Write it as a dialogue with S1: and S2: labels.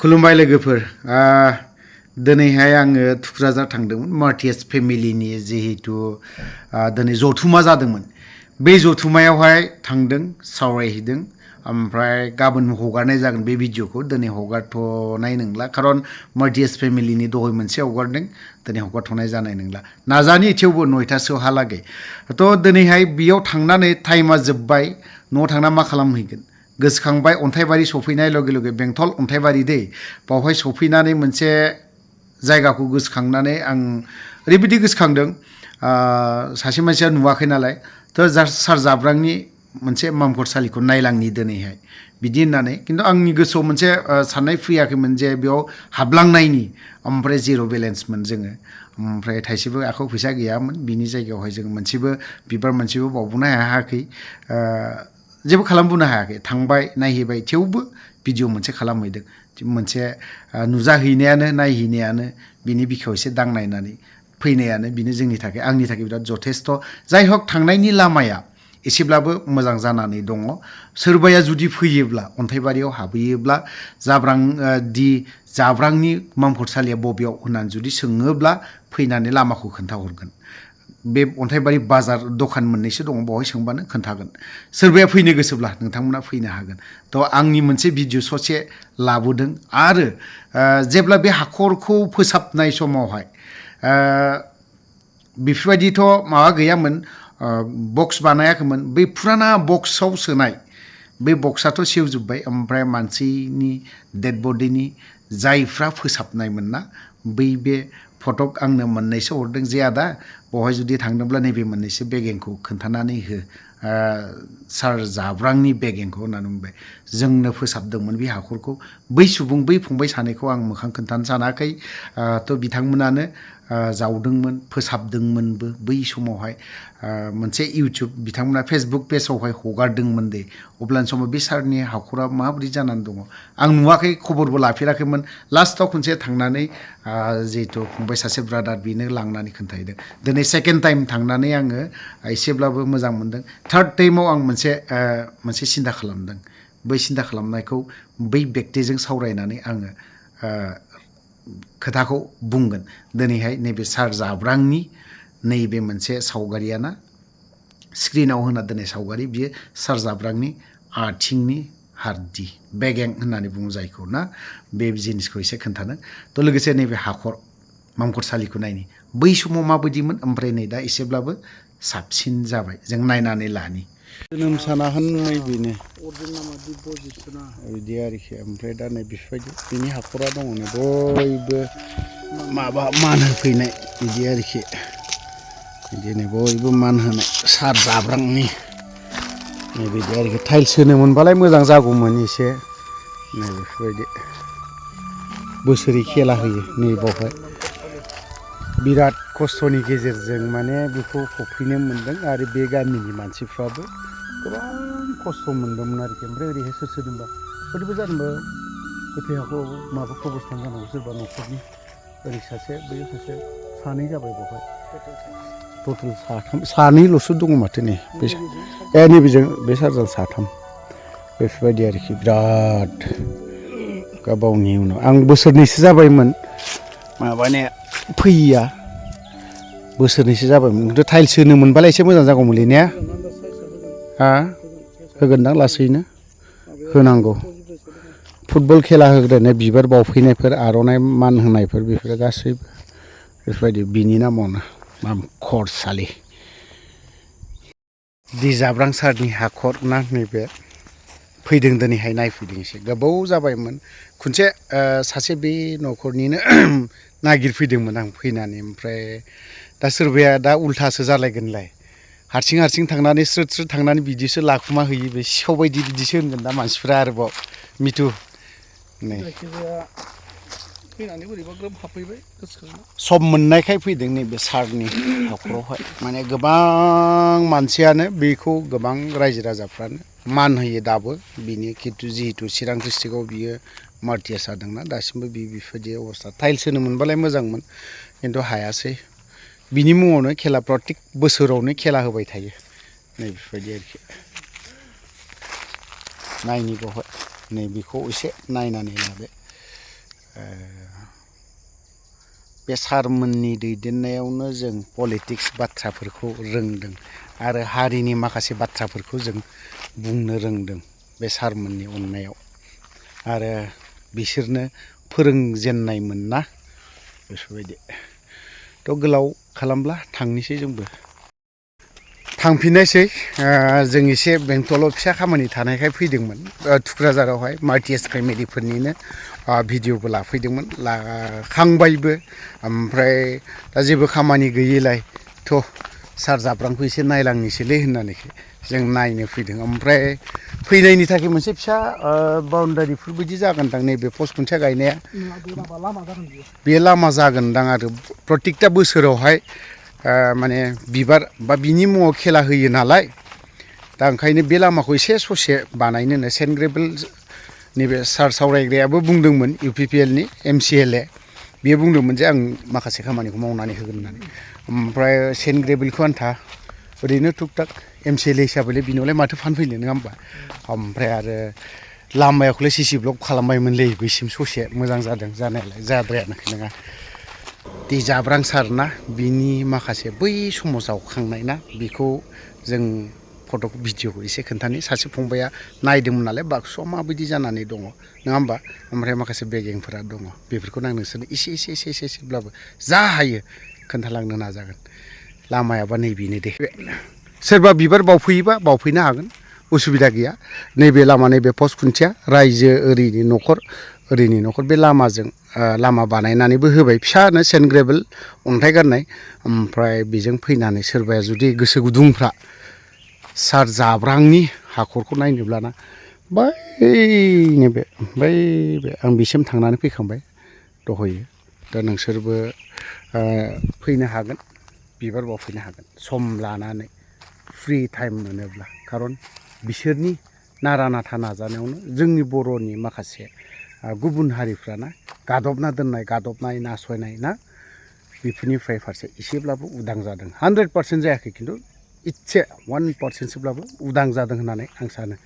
S1: खुलुमबाय लोगोफोर दिनैहाय आङो थुक्राझार थांदोंमोन मार्टियास फेमिलिनि जिहेतु दिनै जथुमा जादोंमोन बे जथुमायावहाय थांदों सावरायहैदों ओमफ्राय गाबोन हगारनाय जागोन बे भिडिअखौ दिनै हगारथ'नाय नंला खारन मार्टियास फेमिलिनि दहाय मोनसे हगारदों दिनै हगारथ'नाय जानाय नंला नाजानि थेवबो 9टासोहालागै थ' दिनैहाय बेयाव थांनानै टाइमा जोब्बाय न'आव थांना मा खालामहैगोन गोसोखांबाय अन्थाइबारि सफैनाय लगे लगे बेंटल अन्थाइबारि दै बावहाय सफैनानै मोनसे जायगाखौ गोसोखांनानै आं ओरैबायदि गोसोखांदों सासे मानसिया नुवाखै नालाय थ' सार जाब्रांनि मोनसे मामखरसालिखौ नायलांनि दिनैहाय बिदि होननानै खिन्थु आंनि गोसोआव मोनसे साननाय फैयाखैमोन जे बेयाव हाबलांनायनि ओमफ्राय जिर' बेलेन्समोन जोङो ओमफ्राय थाइसेबो आखायाव फैसा गैयामोन बिनि जायगायावहाय जों मोनसेबो बिबार मोनसेबो बावबोनो हायाखै जेबो खालामबोनो हायाखै थांबाय नायहैबाय थेवबो भिडिअ मोनसे खालामहैदों मोनसे नुजाहैनायानो नायहैनायानो बिनि बिखायाव एसे दांनायनानै फैनायानो बिनो जोंनि थाखाय आंनि थाखाय बिराद जथेस्थ' जाय हक थांनायनि लामाया एसेब्लाबो मोजां जानानै दङ सोरबाया जुदि फैयोब्ला अन्थाइबारियाव हाबहैयोब्ला जाब्रांनि मामखरसालिया बबेयाव होननानै जुदि सोङोब्ला फैनानै लामाखौ खोन्थाहरगोन बे अन्थाइबारि बाजार दखान मोननैसो दङ बावहाय सोंबानो खोन्थागोन सोरबाया फैनो गोसोब्ला नोंथांमोना फैनो हागोन थ' आंनि मोनसे भिडिअ ससे लाबोदों आरो जेब्ला बे हाखरखौ फोसाबनाय समावहाय बेफोरबायदिथ' माबा गैयामोन बक्स बानायाखैमोन बै फुराना बक्सआव सोनाय बे बक्सआथ' सेवजोब्बाय ओमफ्राय मानसिनि डेड बडिनि जायफ्रा फोसाबनायमोन ना बै बे फटक आंनो मोननैसो हरदों जे आदा बहाय जुदि थांदोंब्ला नैबे मोननैसो बेगेंखौ खोन्थानानै हो सार जाब्रांनि बेगेंखौ होननानै बुंबाय जोंनो फोसाबदोंमोन बे हाखरखौ बै फंबाय सानैखौ आं मोखां खोन्थानो सानाखै थ' बिथांमोनानो जावदोंमोन फोसाबदोंमोनबो बै समावहाय मोनसे इउटुब बिथांमोना फेसबुक पेजावहाय हगारदोंमोन दे अब्लानि समाव बे सारनि हाखरा माबोरै जानानै दङ आं नुवाखै खबरबो लाफेराखैमोन लास्टआव खनसे थांनानै जिहेतु फंबाय सासे ब्रादार बेनो लांनानै खोन्थाहैदों दिनै सेकेन्ड टाइम थांनानै आङो एसेब्लाबो मोजां मोनदों थार्ड टाइमाव आं मोनसे सिन्था खालामदों बै सिन्था खालामनायखौ बै बेक्तिजों सावरायनानै आङो खोथाखौ बुंगोन दिनैहाय नैबे सार जाब्रांनि नैबे मोनसे सावगारियाना स्क्रिनाव होना दोननाय सावगारि बियो सार जाब्रांनि आथिंनि हारदि बेगें होननानै बुङो जायखौ ना बे जिनिसखौ एसे खोन्थादों थ' लोगोसे नैबे हाखर मामखरसालिखौ नायनि बै समाव माबायदिमोन ओमफ्राय नै दा एसेब्लाबो साबसिन जाबाय जों नायनानै लानि जोनोम साना होननाय बेनो बिदि आरोखि ओमफ्राय दा नै बेफोरबायदि बिनि हाखरा दङ नै बयबो माबा मान होफैनाय बिदि आरोखि बिदिनो बयबो मान होनाय सार जाब्रांनि नै बिदि आरोखि टाइल्स होनो मोनबालाय मोजां जागौमोन एसे नै बेफोरबायदि बोसोरै खेला होयो नै बावहाय बिराद खस्थ'नि गेजेरजों माने बेखौ फबफैनो मोनदों आरो बे गामिनि मानसिफ्राबो गोबां खस्थ' मोनदोंमोन आरोखि ओमफ्राय ओरैहाय सोर होनबा ओरैबो जानोबा गोथै हाखौ माबा खबरस्थान जानांगौ सोरबा न'खरनि ओरै सासे बै सासे सानै जाबाय बावहाय टटेल सानैल'सो दङ माथो नै नैबेजों बे सारजों साथाम बेफोरबायदि आरोखि बिराद गावनि उनाव आं बोसोरनैसो जाबायमोन माबानाया फैयिया बोसोरनैसो जाबायमोन खिन्थु टाइल्स होनो मोनबालाय एसे मोजां जागौमोनलै ने होगोनदां लासैनो होनांगौ फुटबल खेला होग्रानो बिबार बावफैनायफोर आर'नाइ मान होनायफोर बेफोरो गासैबो बेफोरबायदि बिनि नामावनो मामखरसालि दि जाब्रां सारनि हाखर ना नैबे फैदों दिनैहाय नायफैदों एसे गोबाव जाबायमोन खनसे सासे बे न'खरनिनो नागिरफैदोंमोन आं फैनानै ओमफ्राय दा सोरबाया दा उल्थासो जालायगोनलाय हारसिं थांनानै स्रोद थांनानै बिदिसो लाखुमा हैयो बे सिखाव बायदि बिदिसो होनगोन दा मानसिफ्रा आरोबाव मिथु नै फैनानै बोरैबा ग्रोब हाबफैबाय सम मोननायखाय फैदों नैबे सारनि हाखरावहाय माने गोबां मानसियानो बेखौ गोबां रायजो राजाफ्रानो मान होयो दाबो बिनि खिन्थु जिहेतु चिरां डिस्ट्रिक्टआव बियो मार्टियास जादोंना दासिमबो बेफोरबायदि अबस्था टाइल्स होनो मोनबालाय मोजांमोन खिन्थु हायासै बिनि मुङावनो खेला प्रत्येक बोसोरावनो खेला होबाय थायो नै बेफोरबायदि आरोखि नायनि बावहाय नै बेखौ एसे नायनानै लादो बे सारमोननि दैदेननायावनो जों पलिटिक्स बाथ्राफोरखौ रोंदों आरो हारिनि माखासे बाथ्राफोरखौ जों बुंनो रोंदों बे सारमोननि अननायाव आरो बिसोरनो फोरोंजेननायमोन ना बेफोरबायदि थ' गोलाव खालामब्ला थांनोसै जोंबो थांफिननायसै जों एसे बेंटलाव फिसा खामानि थानायखाय फैदोंमोन थुक्राझारावहाय मार्टियास फेमिलिफोरनिनो भिडिअबो लाफैदोंमोन लाखांबायबो ओमफ्राय दा जेबो खामानि गैयैलाय थ' सार जाब्रांखौ एसे नायलांनोसैलै होननानै जों नायनो फैदों ओमफ्राय फैनायनि थाखाय मोनसे फिसा बाउन्डारिफोर बायदि जागोनदां नैबे पस्ट खुन्थिया गायनाया बे लामा जागोनदां आरो प्रत्येकता बोसोरावहाय माने बिबार बा बिनि मुङाव खेला होयो नालाय दा ओंखायनो बे लामाखौ एसे ससे बानायनोनो सेन्ट ग्रेभेल नैबे सार सावरायग्रायाबो बुंदोंमोन UPPLनि MCLA बेयो बुंदोंमोन जे आं माखासे खामानिखौ मावनानै होगोन होननानै ओमफ्राय सेन्ट ग्रेभेलखौ आन्था ओरैनो टुक टाक MCLA हिसाबैलाय बिनावलाय माथो फान फैनो नङा होमबा ओमफ्राय आरो लामायाखौलाय CC ब्लक खालामबायमोनलै बैसिम ससे मोजां जादों जानायालाय जाद्रायाखै नङा दै जाब्रां सार ना बिनि माखासे बै समाव जावखांनाय ना बेखौ जों फट' भिडिअखौ एसे खोन्थानि सासे फंबाया नायदोंमोन नालाय बाक्सुआ माबायदि जानानै दङ नङा होमबा ओमफ्राय माखासे बेगेंफोरा दङ बेफोरखौनो आं नोंसोरनो एसेब्लाबो जा हायो खोन्थालांनो नाजागोन लामायाबा नैबेनो दे सोरबा बिबार बावफैयोबा बावफैनो हागोन उसुबिदा गैया नैबे लामा नैबे पस्ट खुन्थिया रायजो ओरैनि न'खर बे लामाजों लामा बानायनानैबो होबाय फिसानो सेन्ट ग्रेभेल अन्थाइ गारनाय ओमफ्राय बेजों फैनानै सोरबाया जुदि गोसो गुदुंफ्रा सार जाब्रांनि हाखरखौ नायनोब्लाना बै आं बिसिम थांनानै फैखांबाय दहयो दा नोंसोरबो फैनो हागोन बिबार बावफैनो हागोन सम लानानै फ्रि टाइम मोनोब्ला खारन बिसोरनि नारा नाथा नाजानायावनो जोंनि बर'नि माखासे गुबुन हारिफ्राना गादबनाय नासयनाय ना बेफोरनिफ्राय फारसे एसेब्लाबो उदां जादों 100% जायाखै खिन्थु इसे 1%सोब्लाबो उदां जादों होननानै आं सानो